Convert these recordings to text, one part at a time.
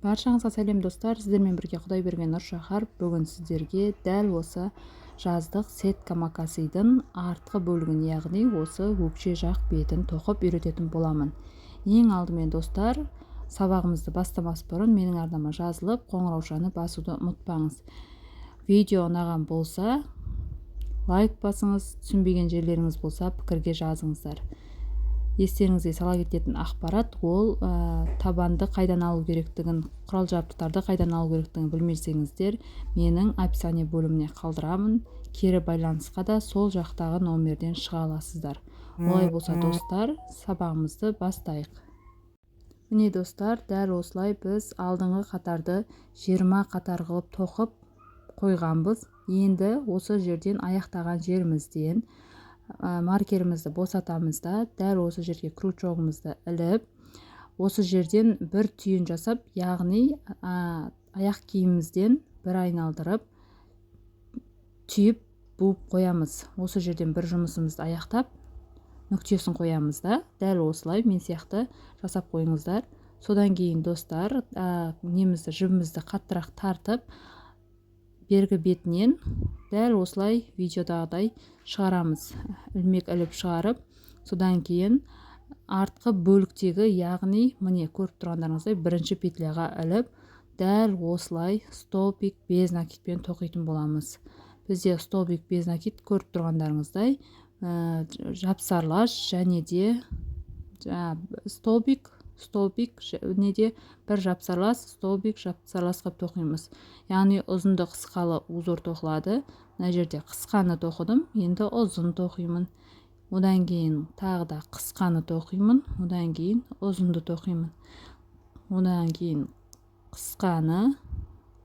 Баршаңызға сәлем, достар! Сіздермен бірге Құдайберген Нұршахар. Бүгін сіздерге дәл осы жаздық сетка макасидің артқы бөлігін, яғни осы өкше жақ бетін тоқып үйрететін боламын. Ең алдымен, достар, сабағымызды бастамас бұрын менің арнама жазылып, қоңыраушаны басуды ұмытпаңыз. Видео ұнаған болса, лайк басыңыз, түсінбеген жерлеріңіз болса, пікірге жазыңыздар. Естеріңізге сала кететін ақпарат: ол табанды қайдан алу керектігін, құрал жабдықтарды қайдан алу керектігін білмесеңіздер, менің описание бөліміне қалдырамын. Кері байланысқа да сол жақтағы номерден шыға аласыздар. Олай болса, достар, сабағымызды бастайық. Міне, достар, дәл осылай біз алдыңғы қатарды 20 қатар қылып тоқып қойғанбыз. Енді осы жерден, аяқтаған жерімізден маркерімізді босатамыз да, дәл осы жерге крючогымызды іліп, осы жерден бір түйін жасап, яғни аяқ киімімізден бір айналдырып, түйіп, буып қоямыз. Осы жерден бір жұмысымызды аяқтап, нүктесін қоямыз да, дәл осылай мен сияқты жасап қойыңыздар. Содан кейін, достар, немізді, жібімізді қаттырақ тартып, бергі бетінен дәл осылай видеодағыдай шығарамыз. Ілмек іліп шығарып, содан кейін артқы бөліктегі, яғни міне, көріп тұрғандарыңыздай, бірінші петляға іліп, дәл осылай столбик без накидпен тоқитын боламыз. Бізде столбик без накид, көріп тұрғандарыңыздай, жапсарлас және де столбик, столбик, неде бір жапсарлас, столбик, жапсарлас қылып тоқимыз. Яғни ұзынды қысқалы узор тоқылады. Мына жерде қысқаны тоқыдым, енді ұзын тоқимын. Одан кейін тағы да қысқаны тоқимын, одан кейін ұзынды тоқимын, одан кейін қысқаны,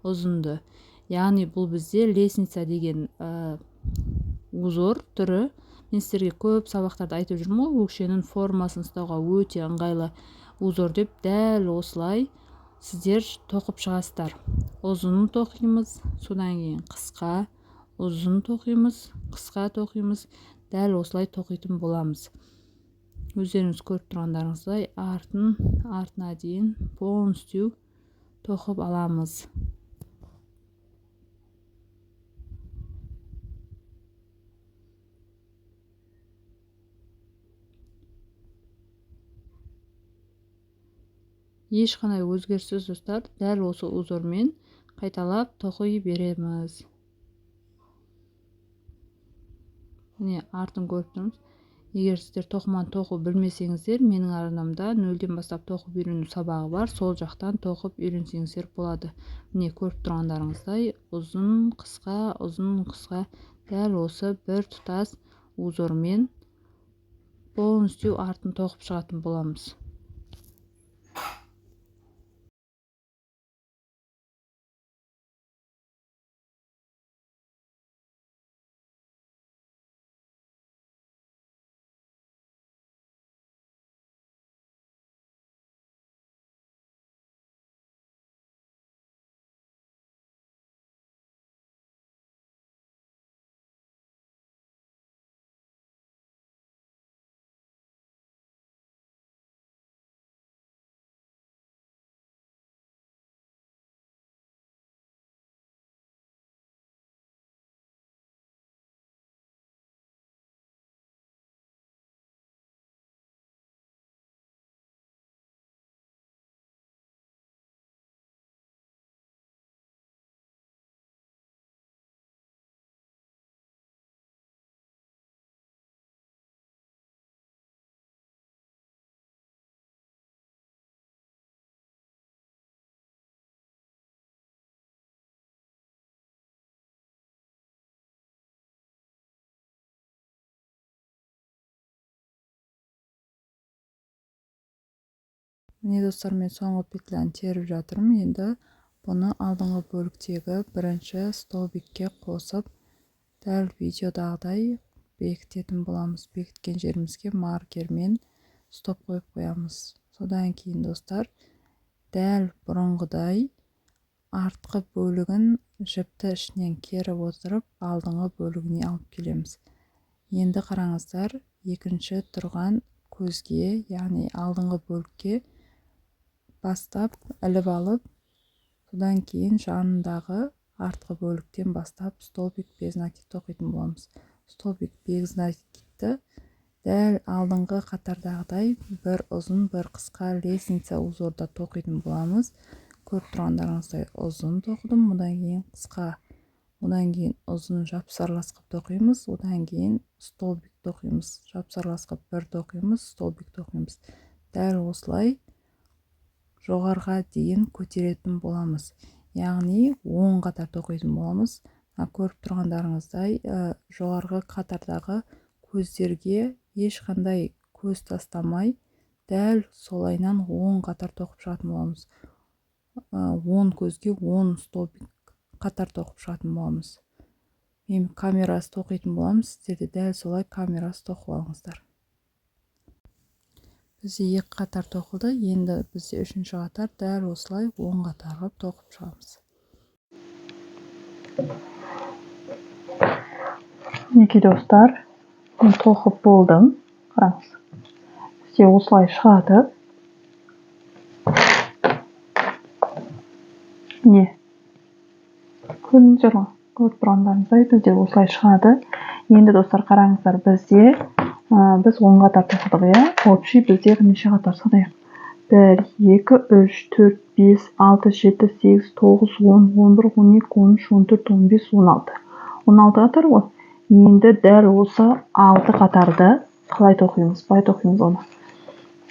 ұзынды. Яғни бұл бізде лестница деген узор түрі. Мен сіздерге көп сабақтарда айтып жүрмін ғой, өкшенің формасын ұстауға өте ыңғайлы узор деп. Дәл осылай сіздер тоқып шығасыздар. Ұзын тоқимыз, содан кейін қысқа, ұзын тоқимыз, қысқа тоқимыз. Дәл осылай тоқитын боламыз. Өздеріңіз көріп тұрғандарыңыздай, артын артына дейін полностью тоқып аламыз. Ешқандай өзгеріссіз, достар, дәл осы узормен қайталап тоқи береміз. Міне, артын көріп тұрмыз. Егер сіздер тоқыманы тоқу білмесеңіздер, менің арнамда нөлден бастап тоқып үйрену сабағы бар, сол жақтан тоқып үйренсеңіздер болады. Міне, көріп тұрғандарыңыздай, ұзын, қысқа, ұзын, қысқа, дәл осы бір тұтас узормен полностью артын тоқып шығатын боламыз. Міне, достар, мен соңғы петляны теріп жатырмын. Енді бұны алдыңғы бөліктегі бірінші столбикке қосып, дәл видеодағыдай бекітетін боламыз. Бекіткен жерімізге маркермен стоп қойып қоямыз. Содан кейін, достар, дәл бұрынғыдай артқы бөлігін жіпті ішінен керіп отырып, алдыңғы бөлігіне алып келеміз. Енді қараңыздар, екінші тұрған көзге, яғни алдыңғы бөлікке бастап іліп алып. Содан кейін жанындағы артқы бөліктен бастап столбик без накид тоқитын боламыз. Столбик без накидті дәл алдыңғы қатардағыдай бір ұзын, бір қысқа лестница узорда тоқитын боламыз. Көріп тұрғандарыңыздай ұзын тоқыдым, одан кейін қысқа, одан кейін ұзын жапсарлас қылып тоқимыз, одан кейін столбик тоқимыз, жапсарлас қылып бір тоқимыз, столбик тоқимыз. Дәл осылай жоғарыға дейін көтеретін боламыз. Яғни 10 қатар тоқитын боламыз. Көріп тұрғандарыңыздай, жоғарғы қатардағы көздерге ешқандай көз тастамай, дәл солайынан 10 қатар тоқып шығатын боламыз. 10 көзге 10 столбик қатар тоқып шығатын боламыз. Мен камерасы тоқитын боламын, сіздер де дәл солай камерасы тоқып алыңыздар. Бізде 2 қатар тоқылды, енді бізде 3-ші қатар дәл осылай 10 қатар қылып тоқып шығамыз. Мінекей достар, мен тоқып болдым. Қараңыз, бізде осылай шығады. Міне, көрдіңіздер ғой, көріп тұрғандарыңыздай бізде осылай шығады. Енді достар қараңыздар, біз 10 қатар тоқыдық, иә? Общий бізде неше қатар санайық? 1, 2, 3, 4, 5, 6, 7, 8, 9, 10, 11, 12, 13, 14, 15, 16. 16 қатар ғой. Енді дәл осы 6 қатарды қалай тоқимыз? Былай тоқимыз оны.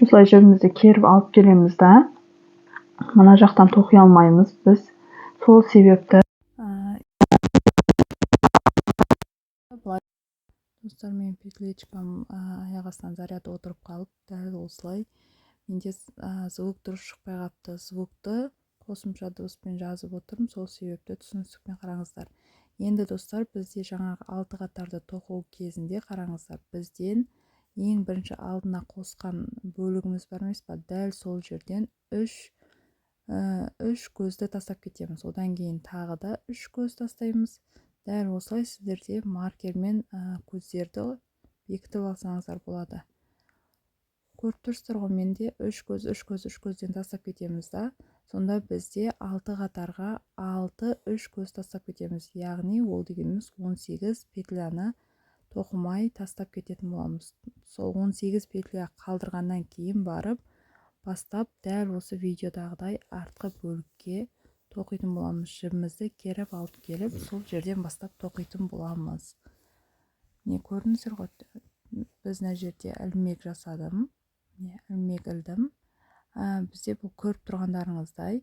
Осылай жібімізді керіп алып келеміз да, мына жақтан тоқи алмаймыз біз. Сол себепті достар, мен петличкам аяқ астынан заряд отырып қалып, дәл осылай менде звук дұрыс шықпай қалыпты. Звукты қосымша дыбыспен жазып отырмын, сол себепті түсіністікпен қараңыздар. Енді достар, бізде жаңағы 6 қатарды тоқу кезінде қараңыздар, бізден ең бірінші алдына қосқан бөлігіміз бар емес па, дәл сол жерден 3 көзді тастап кетеміз. Одан кейін тағы да 3 көз тастаймыз. Дәл осылай сіздерде маркермен көздерді бекітіп алсаңыздар болады. Көріп тұрсыздар ғой, менде 3 көз, 3 көз, 3 көзден тастап кетеміз да. Сонда бізде 6 қатарға 6 3 көз тастап кетеміз. Яғни ол дегеніміз 18 петляны тоқымай тастап кететін боламыз. Сол 18 петля қалдырғаннан кейін барып бастап дәл осы видеодағыдай артқы бөлікке тоқитын боламыз. Жібімізді керіп алып келіп, сол жерден бастап тоқитын боламыз. Міне көрдіңіздер ғой, біз мына жерде ілмек жасадым. Міне ілмек ілдім. Бізде бұл көріп тұрғандарыңыздай,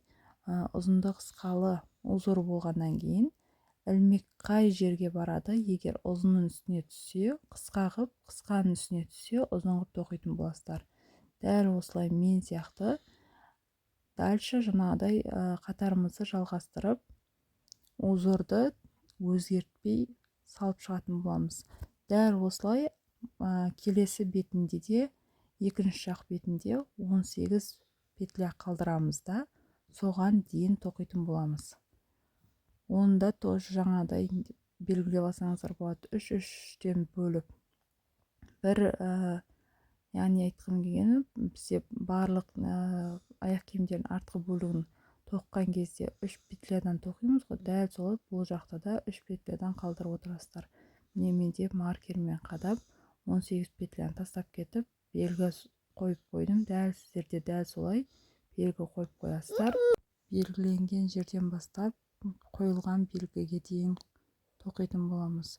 ұзынды қысқалы узор болғаннан кейін ілмек қай жерге барады? Егер ұзынның үстіне түссе, қысқа қып, қысқаның үстіне түссе, ұзын қып тоқитын боласыздар. Дәл осылай мен сияқты дальше жаңағыдай қатарымызды жалғастырып, узорды өзгертпей салып шығатын боламыз. Дәл осылай келесі бетінде де, екінші жақ бетінде 18 петля қалдырамыз да, соған дейін тоқитын боламыз. Оны да тоже жаңағыдай белгілеп алсаңыздар болады. 3-3-тен бөліп бір, яғни айтқым келгені, бізде барлық аяқ киімдердің артқы бөлігін тоққан кезде 3 петлядан тоқимыз ғой, дәл солай бұл жақта да 3 петлядан қалдырып отырасыздар. Міне менде маркермен қадап 18 петляны тастап кетіп, белгі қойып қойдым. Дәл сіздерде дәл солай белгі қойып қоясыздар. Белгіленген жерден бастап қойылған белгіге дейін тоқитын боламыз.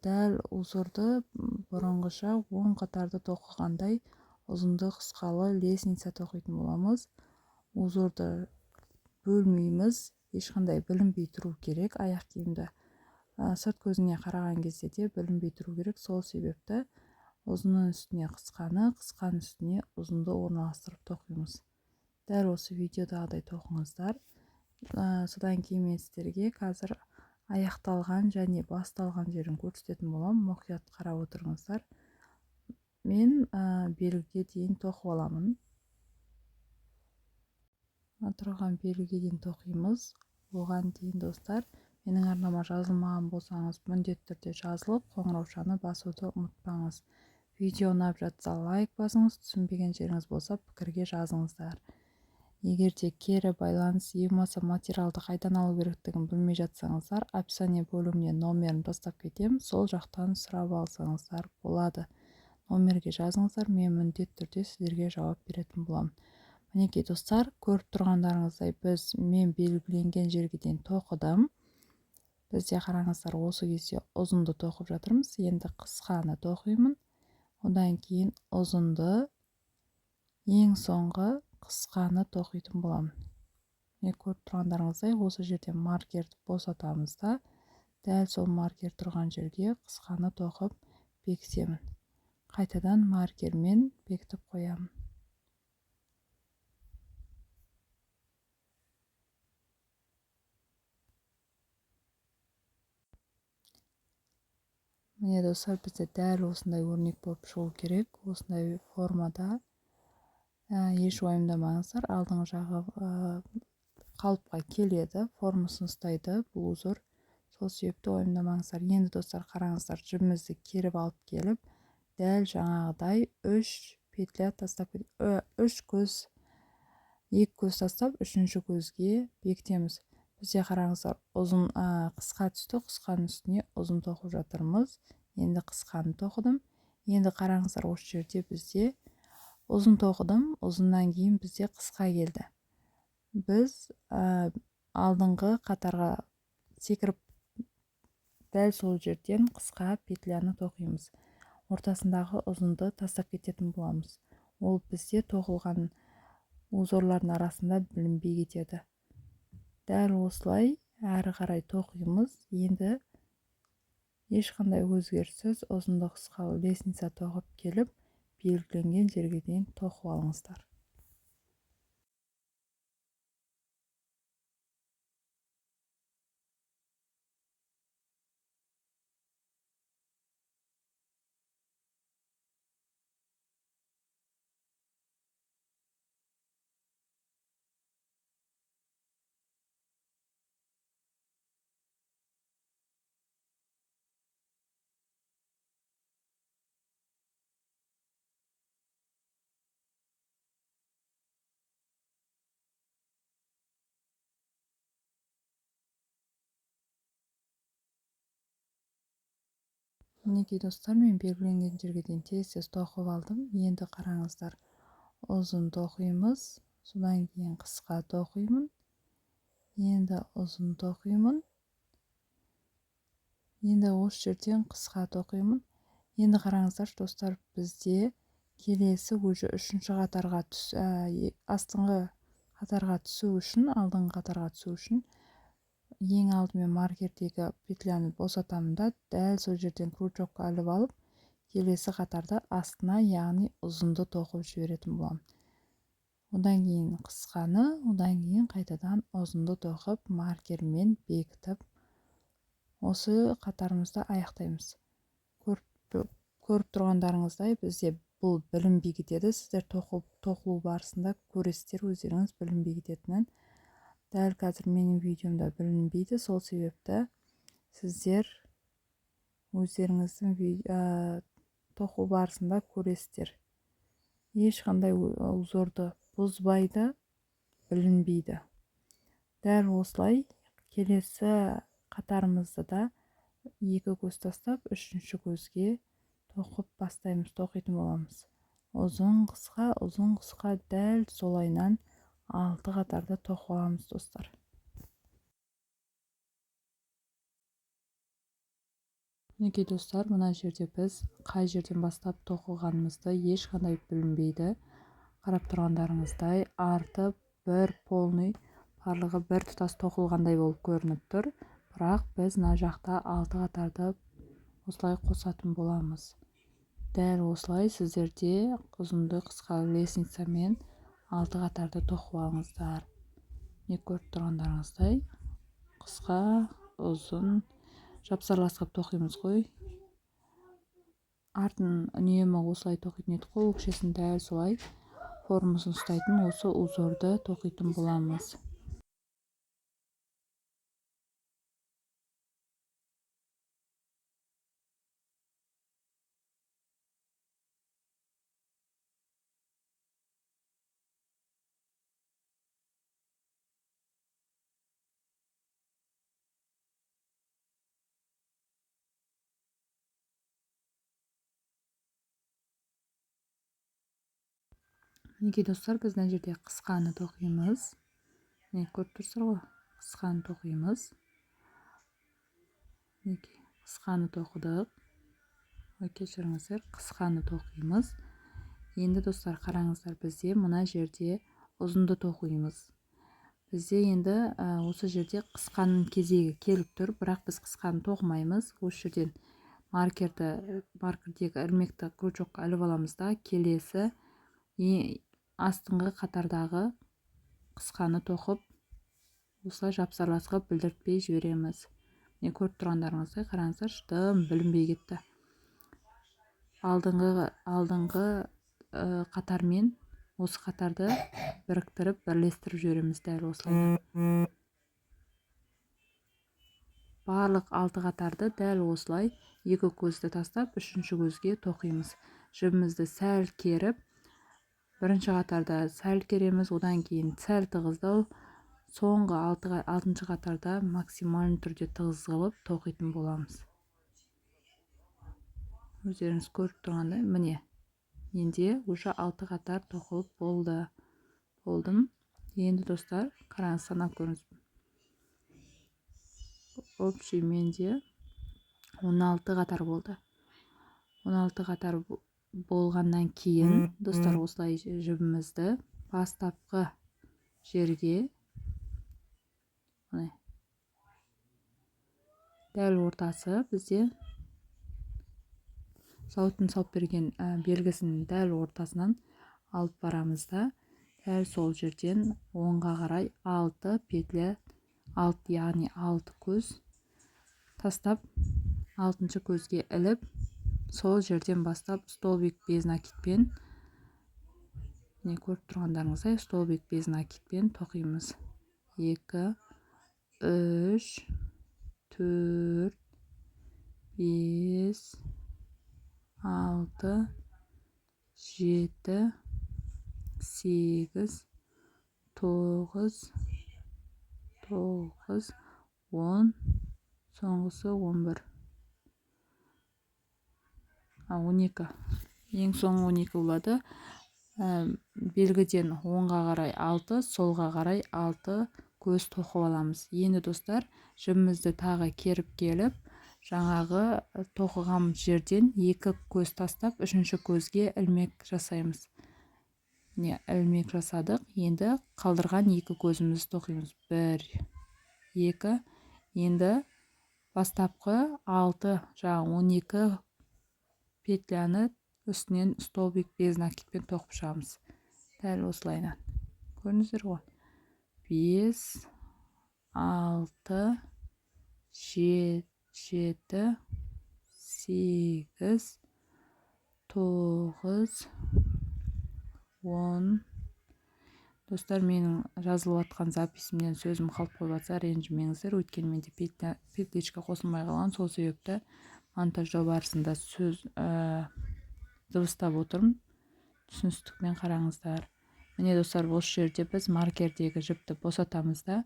Дәл узорды бұрынғыша 10 қатарды тоқығандай ұзынды қысқалы лестница тоқитын боламыз. Узорды бөлмейміз, ешқандай білінбей тұру керек. Аяқ киімді сырт көзіне қараған кезде де білінбей тұру керек. Сол себепті ұзынның үстіне қысқаны, қысқаның үстіне ұзынды орналастырып тоқимыз. Дәл осы видеодағыдай тоқыңыздар. Содан кейін мен сіздерге қазір аяқталған және басталған жерін көрсететін боламын. Мұқият қарап отырыңыздар. Мен белгіге дейін тоқып аламын. Тұрған белгіге дейін тоқимыз. Оған дейін достар, менің арнама жазылмаған болсаңыз, міндетті түрде жазылып, қоңыраушаны басуды ұмытпаңыз. Видео ұнап жатса лайк басыңыз, түсінбеген жеріңіз болса пікірге жазыңыздар. Егер де кері байланыс, не болмаса материалды қайдан алу керектігін білмей жатсаңыздар, описание бөліміне номерін тастап кетемін, сол жақтан сұрап алсаңыздар болады. Номерге жазыңыздар, мен міндетті түрде сіздерге жауап беретін боламын. Мінекей достар, көріп тұрғандарыңыздай мен белгіленген жерге дейін тоқыдым. Бізде қараңыздар, осы кезде ұзынды тоқып жатырмыз. Енді қысқаны тоқимын. Одан кейін ұзынды, ең соңғы қысқаны тоқитын боламын. Міне көріп тұрғандарыңыздай, осы жерде маркерді босатамыз да, дәл сол маркер тұрған жерге қысқаны тоқып бекітемін. Қайтадан маркермен бекітіп қоямын. Міне достар, бізде дәл осындай өрнек болып шығу керек. Осындай формада. Еш уайымдамаңыздар, алдыңғы жағы қалыпқа келеді, формасын ұстайды бұл узор. Сол себепті уайымдамаңыздар. Енді достар қараңыздар, жібімізді керіп алып келіп, дәл жаңағыдай 3 петля тастап, 3 көз, 2 көз тастап, 3-ші көзге бекітеміз. Бізде қараңыздар, ұзын, қысқа түсті, қысқаның үстіне ұзын тоқып жатырмыз. Енді қысқаны тоқыдым. Енді қараңыздар, осы жерде бізде ұзын тоқыдым, ұзыннан кейін бізде қысқа келді. Біз алдыңғы қатарға секіріп дәл сол жерден қысқа петляны тоқимыз. Ортасындағы ұзынды тастап кететін боламыз. Ол бізде тоқылған узорлардың арасында білінбей кетеді. Дәл осылай әрі қарай тоқимыз. Енді ешқандай өзгеріссіз ұзынды қысқалы лестница тоқып келіп, белгіленген жерге дейін тоқып алыңыздар. Мінекей достар, мен белгіленген жерге дейін тез-тез тоқып алдым. Енді қараңыздар, ұзын тоқимыз, содан кейін қысқа тоқимын, енді ұзын тоқимын, енді осы жерден қысқа тоқимын. Енді қараңыздар достар, бізде келесі уже 3-ші қатарға астыңғы қатарға түсу үшін, алдыңғы қатарға түсу үшін ең алдымен маркердегі петляны босатамын да, дәл сол жерден крючокқа іліп алып, келесі қатарда астына, яғни ұзынды тоқып жіберетін боламын. Одан кейін қысқаны, одан кейін қайтадан ұзынды тоқып, маркермен бекітіп, осы қатарымызды аяқтаймыз. Көріп тұрғандарыңыздай, бізде бұл білінбей кетеді. Сіздер тоқылу барысында көресіздер өздеріңіз білінбей кететінін. Дәл қазір менің видеомда білінбейді, сол себепті сіздер өздеріңіздің тоқу барысында көресіздер. Ешқандай узорды бұзбайды, білінбейді. Дәл осылай келесі қатарымызды да 2 көз тастап, 3-ші көзге тоқып бастаймыз, тоқитын боламыз. Ұзын қысқа, ұзын қысқа дәл солайынан 6 қатарда тоқып аламыз достар. Мінекей достар, мына жерде біз қай жерден бастап тоқылғанымызды ешқандай білінбейді. Қарап тұрғандарыңыздай, арты бір полный, барлығы бір тұтас тоқылғандай болып көрініп тұр. Бірақ біз мына жақта 6 қатарды осылай қосатын боламыз. Дәл осылай сіздерде ұзынды қысқа лестницамен 6 қатарды тоқып алыңыздар. Не көріп тұрғандарыңыздай, қысқа, ұзын жапсарлас қылып тоқимыз ғой. Артын үнемі осылай тоқитын едік қой, өкшесін дәл солай формасын ұстайтын осы узорды тоқитын боламыз. Мінекей, достар, біз мына жерде қысқаны тоқимыз. Міне, көріп тұрсыздар ғой, қысқаны тоқимыз. Мінекей, қысқаны тоқыдық. Ой, кешіріңіздер, қысқаны тоқимыз. Енді, достар, қараңыздар, бізде мына жерде ұзынды тоқимыз. Бізде енді осы жерде қысқаның кезегі келіп тұр, бірақ біз қысқаны тоқымаймыз. Осы жерден маркердегі ілмекті крючокқа іліп аламыз да, келесі астыңғы қатардағы қысқаны тоқып, осылай жапсарлас қылып білдіртпей жібереміз. Міне, көріп тұрғандарыңыздай, қараңыздаршы, дым білінбей кетті. Алдыңғы қатармен осы қатарды біріктіріп, бірлестіріп жібереміз дәл осылай. Барлық 6 қатарды дәл осылай екі көзді тастап, үшінші көзге тоқимыз. Жібімізді сәл керіп, бірінші қатарда сәл кереміз, одан кейін сәл тығыздау, соңғы алтыншы қатарда максимальный түрде тығыз қылып тоқитын боламыз. Өздеріңіз көріп тұрғандай, міне, менде уже 6 қатар тоқылып болды. Болдым. Енді, достар, қараңыз, санап көріңіз. Общий менде 16 қатар болды. 16 қатар болғаннан кейін, достар, осылай жібімізді бастапқы жерге, міне, дәл ортасы, бізде зауыттың салып берген белгісінің дәл ортасынан алып барамыз да, дәл сол жерден оңға қарай 6 петля, 6, яғни 6 көз тастап, алтыншы көзге іліп, сол жерден бастап столбик без накидпен, міне, көріп тұрғандарыңыздай, столбик без накидпен тоқимыз. 2, 3, 4, 5, 6, 7, 8, 9, 9, 10, соңғысы 11, 12, ең соңы 12 болады. Белгіден оңға қарай 6, солға қарай 6 көз тоқып аламыз. Енді, достар, жібімізді тағы керіп келіп, жаңағы тоқыған жерден 2 көз тастап, үшінші көзге ілмек жасаймыз. Міне, ілмек жасадық. Енді қалдырған 2 көзімізді тоқимыз. 1, 2. Енді бастапқы 6, жаңағы 12 петляны үстінен столбик без накидпен тоқып шығамыз. Дәл осылайынан. Көрдіңіздер ғой. 5, 6, 7, 8, 9, 10. Достар, менің жазылып жатқан записімнен сөзім қалып қойып жатса, ренжімеңіздер. Өйткені менде петличка қосылмай қалған, сол себепті монтаждау барысында сөз дыбыстап отырмын. Түсіністікпен қараңыздар. Міне, достар, осы жерде біз маркердегі жіпті босатамыз да,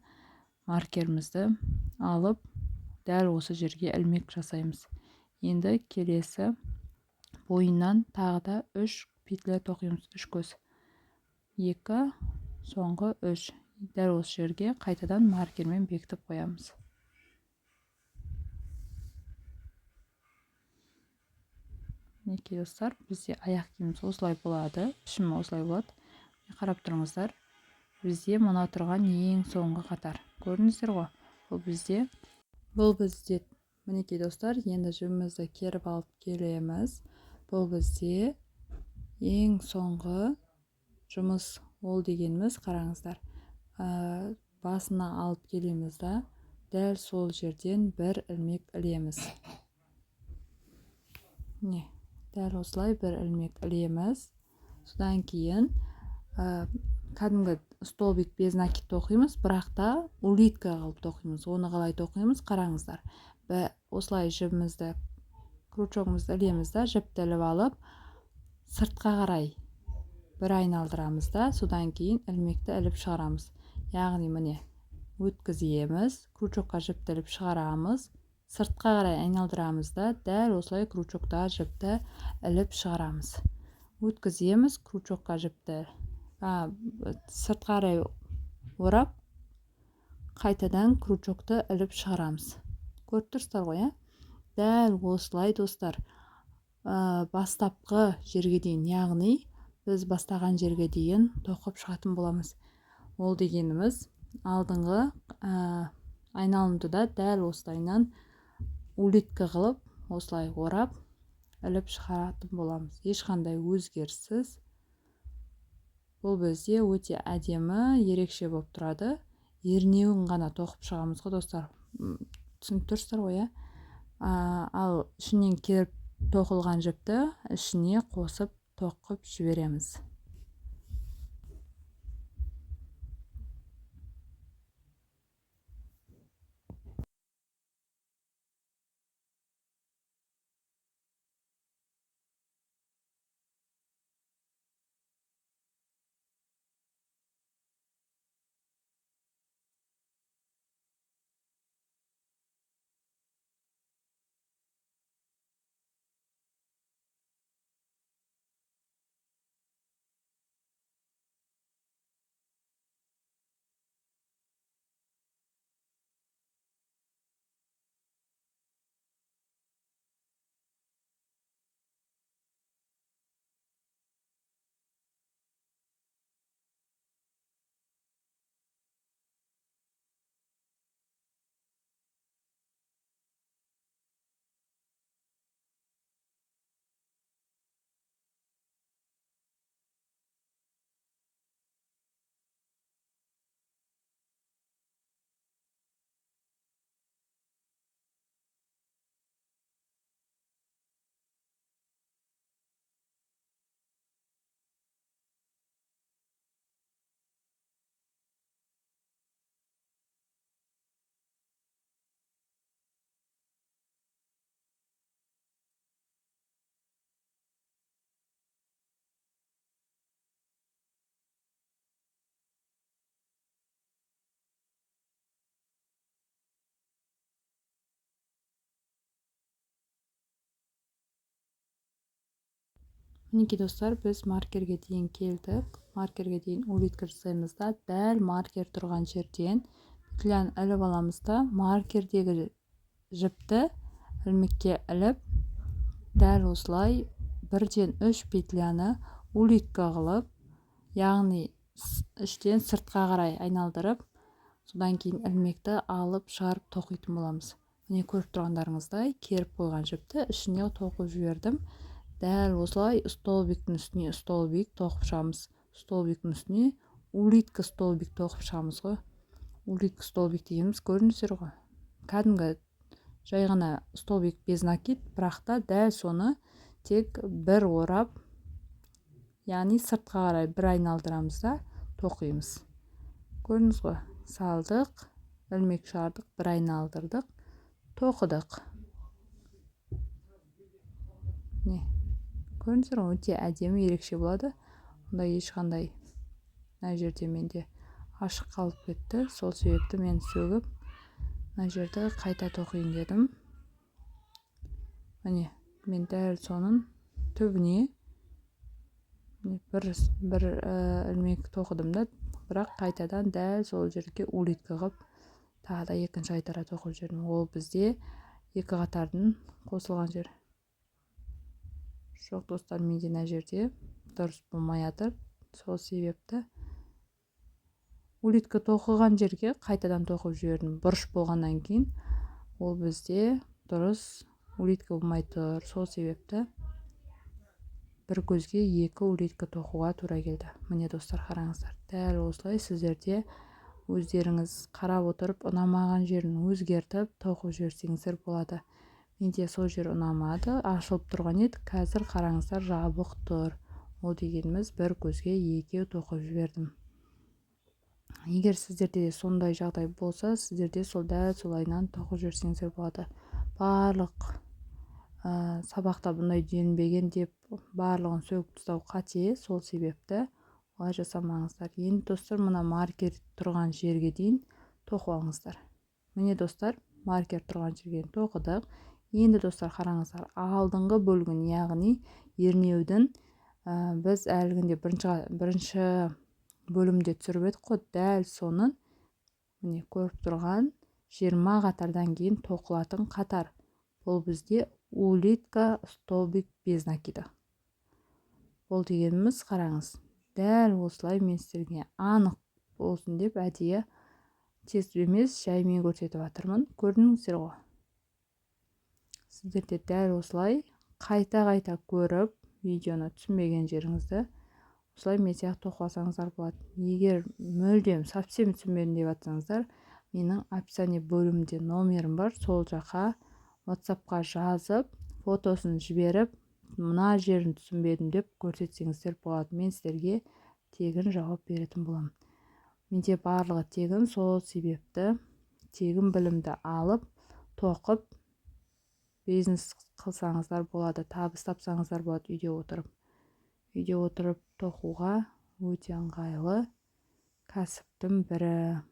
маркерімізді алып, дәл осы жерге ілмек жасаймыз. Енді келесі бойынан тағы да 3 петля тоқимыз, 3 көз. 2, соңғы 3. Дәл осы жерге қайтадан маркермен бекітіп қоямыз. Мінекей, достар, бізде аяқ киіміміз осылай болады, пішімі осылай болады. Қарап тұрыңыздар, бізде мына тұрған ең соңғы қатар. Көрдіңіздер ғой, бұл бізде, мінекей, достар, енді жібімізді керіп алып келеміз. Бұл бізде ең соңғы жұмыс. Ол дегеніміз, қараңыздар, басына алып келеміз да, дәл сол жерден бір ілмек ілеміз. Міне, дәл осылай бір ілмек ілеміз. Содан кейін кәдімгі столбик без накид тоқимыз, бірақ та улитка қылып тоқимыз. Оны қалай тоқимыз, қараңыздар. Осылай жібімізді, крючогымызды ілеміз да, жіпті іліп алып, сыртқа қарай бір айналдырамыз да, содан кейін ілмекті іліп шығарамыз. Яғни, міне, өткіземіз, крючокқа жіпті іліп шығарамыз, сыртқа қарай айналдырамыз да, дәл осылай крючокта жіпті іліп шығарамыз. Өткіземіз, крючокқа жіпті Сыртқа қарай орап, қайтадан крючокты іліп шығарамыз. Көріп тұрсыздар ғой, иә? Дәл осылай, достар, бастапқы жерге дейін, яғни біз бастаған жерге дейін тоқып шығатын боламыз. Ол дегеніміз алдыңғы айналымды да дәл осылайынан улитка қылып, осылай орап, іліп шығаратын боламыз. Ешқандай өзгеріссіз. Бұл бізде өте әдемі, ерекше болып тұрады. Ернеуін ғана тоқып шығамыз ғой, достар. Түсініп тұрсыздар ғой, иә? Ал ішінен керіп тоқылған жіпті ішіне қосып тоқып жібереміз. Мінекей, достар, біз маркерге дейін келдік. Маркерге дейін улитка жасаймыз да, дәл маркер тұрған жерден петляны іліп аламыз да, маркердегі жіпті ілмекке іліп, дәл осылай бірден 3 петляны улитка қылып, яғни іштен сыртқа қарай айналдырып, содан кейін ілмекті алып шығарып тоқитын боламыз. Міне, көріп тұрғандарыңыздай, керіп қойған жіпті ішіне тоқып жібердім. Дәл осылай столбиктің үстіне столбик тоқып шығамыз. Столбиктің үстіне улитка столбик тоқып шығамыз ғой. Улитка столбик дегеніміз көрдіңіздер ғой. Кәдімгі жай ғана столбик без накид, бірақ та дәл соны тек бір орап, яғни сыртқа қарай бір айналдырамыз да тоқимыз. Көрдіңіз ғой, салдық, ілмек шығардық, бір айналдырдық, тоқыдық. Не, көрдіңіздер ғой, өте әдемі, ерекше болады. Онда ешқандай мына жерде менде ашық қалып кетті, сол себепті мен сөгіп мына жерді қайта тоқиын дедім. Міне, мен дәл соның түбіне бір ілмек тоқыдым да, бірақ қайтадан дәл сол жерге улитка қылып тағы да екінші қайтара тоқып жібердім. Ол бізде екі қатардың қосылған жері. Жоқ, достар, менде мына жерде дұрыс болмай жатыр, сол себепті улитка тоқыған жерге қайтадан тоқып жібердім. Бұрыш болғаннан кейін ол бізде дұрыс улитка болмай тұр, сол себепті бір көзге екі улитка тоқуға тура келді. Міне, достар, қараңыздар, дәл осылай сіздерде өздеріңіз қарап отырып ұнамаған жерін өзгертіп тоқып жіберсеңіздер болады. Менде сол жер ұнамады, ашылып тұрған еді, қазір қараңыздар, жабық тұр. Ол дегеніміз бір көзге екеу тоқып жібердім. Егер сіздерде сондай жағдай болса, сіздерде сол дәл солайынан тоқып жіберсеңіздер болады. Барлық сабақта бұндай делінбеген деп барлығын сөгіп тастау қате, сол себепті олай жасамаңыздар. Енді, достар, мына маркер тұрған жерге дейін тоқып алыңыздар. Міне, достар, маркер тұрған жерге тоқыдық. Енді, достар, қараңыздар, алдыңғы бөлігін, яғни ернеудің, біз әлгінде бірінші бөлімде түсіріп едік қой, дәл соның міне көріп тұрған 20 қатардан кейін тоқылатын қатар. Бұл бізде улитка столбик без накида. Бұл дегеніміз, қараңыз, дәл осылай мен сіздерге анық болсын деп әдейі тез емес жаймен көрсетіп жатырмын. Көрдіңіздер ғой. Сіздер де дәл осылай қайта-қайта көріп, видеоны түсінбеген жеріңізді осылай мен сияқты тоқып алсаңыздар болады. Егер мүлдем совсем түсінбедім деп жатсаңыздар, менің описание бөлімінде номерім бар, сол жаққа WhatsAppқа жазып, фотосын жіберіп, мына жерін түсінбедім деп көрсетсеңіздер болады. Мен сіздерге тегін жауап беретін боламын. Менде барлығы тегін, сол себепті тегін білімді алып, тоқып, бизнес қылсаңыздар болады, табыс тапсаңыздар болады үйде отырып. Үйде отырып тоқуға өте ыңғайлы кәсіптің бірі.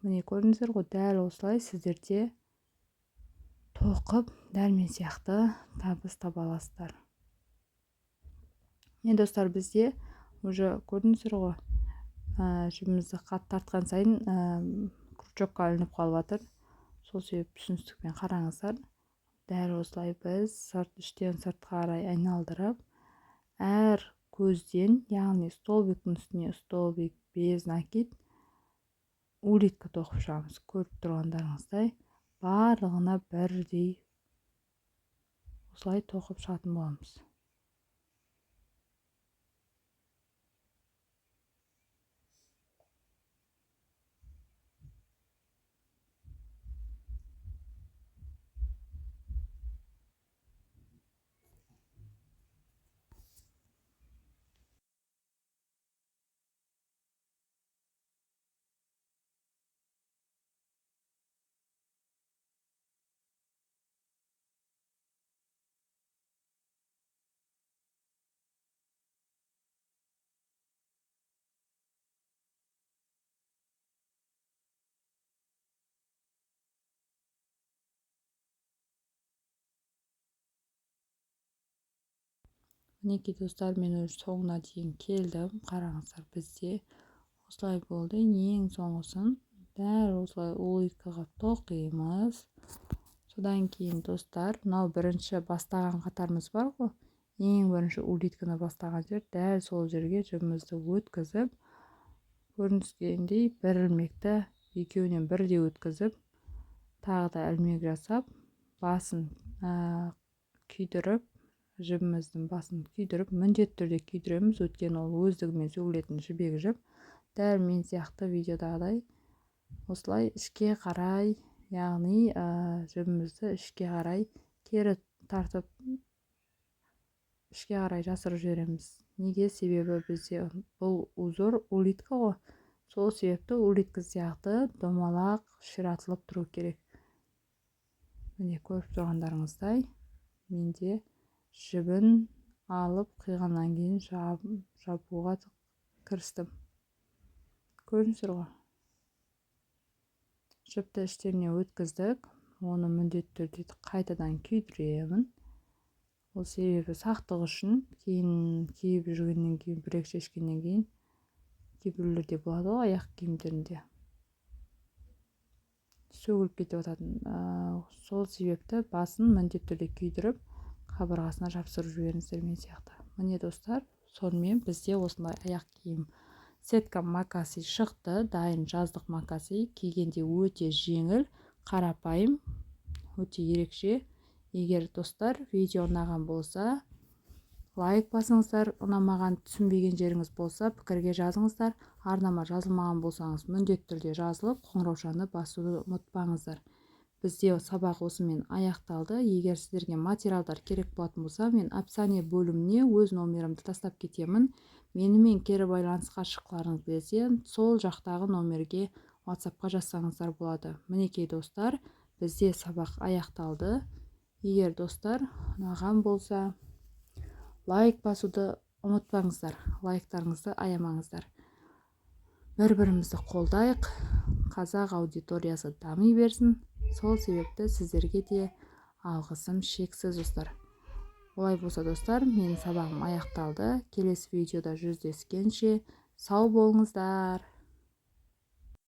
Міне көрдіңіздер ғой, дәл осылай сіздерде тоқып, дәл мен сияқты табыс таба аласыздар. Енді достар, бізде уже көрдіңіздер ғой, жібімізді қатты тартқан сайын крючокқа ілініп қалып жатыр. Сол себепті түсіністікпен қараңыздар. Дәл осылай біз іштен сыртқа қарай айналдырып, әр көзден, яғни столбиктің үстіне столбик без накид улитка тоқып шығамыз. Көріп тұрғандарыңыздай барлығына бірдей осылай тоқып шығатын боламыз. Мінекей достар, мен өз соңына дейін келдім. Қараңыздар, бізде осылай болды. Ең соңғысын дәл осылай улиткаға тоқимыз. Содан кейін достар, мынау бірінші бастаған қатарымыз бар ғой. Ең бірінші улитканы бастаған жер, дәл сол жерге жібімізді өткізіп, көрініскендей бір ілмекті екеуінен бірдей өткізіп, тағы да ілмек жасап, басын күйдіріп, жібіміздің басын күйдіріп, міндетті түрде күйдіреміз, өйткені ол өздігімен сөгілетін жібек жіп. Дәл мен сияқты видеодағыдай осылай ішке қарай, яғни жібімізді ішке қарай кері тартып, ішке қарай жасырып жібереміз. Неге? Себебі бізде бұл узор улитка ғой. Сол себепті улитка сияқты домалақ ширатылып тұру керек. Міне көріп тұрғандарыңыздай, менде жібін алып қиғаннан кейін жабуға кірістім. Көрдіңіздер ғой. Жіпті іштеріне өткіздік. Оны міндетті түрде қайтадан күйдіремін. Ол себебі сақтық үшін, кейін киіп жүргеннен кейін, бір-екі шешкеннен кейін кейбіреулерде болады ғой, аяқ киімдерінде сөгіліп кетіп жататын. Сол себепті басын міндетті түрде күйдіріп, қабырғасына жапсырып жіберіңіздер мен сияқты. Міне достар, сонымен бізде осындай аяқ киім сетка макаси шықты. Дайын жаздық макаси, кигенде өте жеңіл, қарапайым, өте ерекше. Егер достар видео ұнаған болса, лайк басыңыздар, ұнамаған, түсінбеген жеріңіз болса, пікірге жазыңыздар. Арнама жазылмаған болсаңыз, міндетті түрде жазылып, қоңыраушаны басуды ұмытпаңыздар. Бізде сабақ осымен аяқталды. Егер сіздерге материалдар керек болатын болса, мен описание бөліміне өз номерімді тастап кетемін. Менімен кері байланысқа шыққыларыңыз келсе, сол жақтағы номерге WhatsAppқа жазсаңыздар болады. Мінекей достар, бізде сабақ аяқталды. Егер достар ұнаған болса, лайк басуды ұмытпаңыздар, лайктарыңызды аямаңыздар. Бір-бірімізді қолдайық, қазақ аудиториясы дами берсін. Сол себепті сіздерге де алғысым шексіз достар. Олай болса, достар, менің сабағым аяқталды. Келесі видеода жүздескенше, сау болыңыздар.